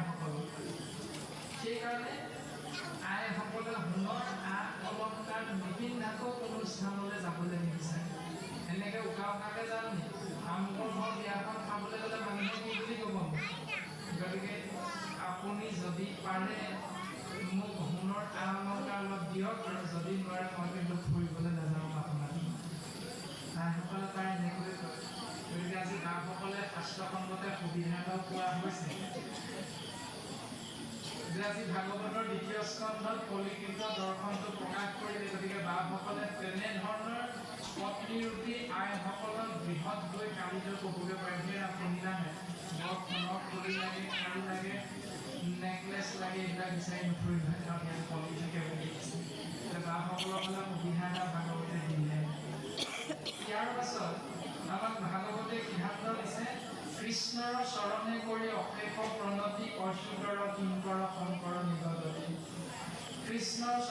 আইসকলক। সেইকাৰণে আইসকলে সোণৰ আ অলংকাৰ নিপিন্ধাকৈ কোনো স্থানলৈ যাবলৈ নিবিচাৰে। এনেকৈ উকা উকাকৈ যাম নি? আমুকৰ ঘৰৰ বিয়াখন খাবলৈ গ'লে মানুহে কি বুলি ক'ব মোক? গতিকে আপুনি যদি পাৰে, মোক সোণৰ আ অলংকাৰ অলপ দিয়ক আৰু যদি নোৱাৰে, মই কিন্তু ফুৰিবলৈ নাযাওঁ আপোনাক। আইসকলে প্ৰায় এনেকৈ কয়। গতিকে আজি বাপসকলে শাস্ত্ৰসংগতে সুবিধা এটাও পোৱা হৈছে যে আজি ভাগৱতৰ দ্বিতীয় স্কন্ধত কলিকৃত দৰ্শনটো প্ৰকাশ কৰিলে। গতিকে বাপসকলে তেনেধৰণৰ পত্নীৰূপী আইসকলক গৃহত গৈ কালিলৈ ক'বগৈ পাৰে, "হেৰা, শুনিলানে? বৰ সোণৰ কলি লাগে, খাৰু লাগে, নেকলেছ লাগে, এইবিলাক বিচাৰি নুফুৰিবা, কাৰণ ইয়াত কলি থাকে" বুলি কৈছে। এতিয়া বাপসকলৰ ফালে সুবিধা এটা ভাগৱতে দিলে। ইয়াৰ পাছত আমাক ভাগৱতে সিদ্ধান্ত দিছে, কৃষ্ণৰ চৰণে কৰি অশেষ প্ৰণতি, অচ্যুতৰ কিংকৰ শংকৰ নিগদতি। কৃষ্ণৰ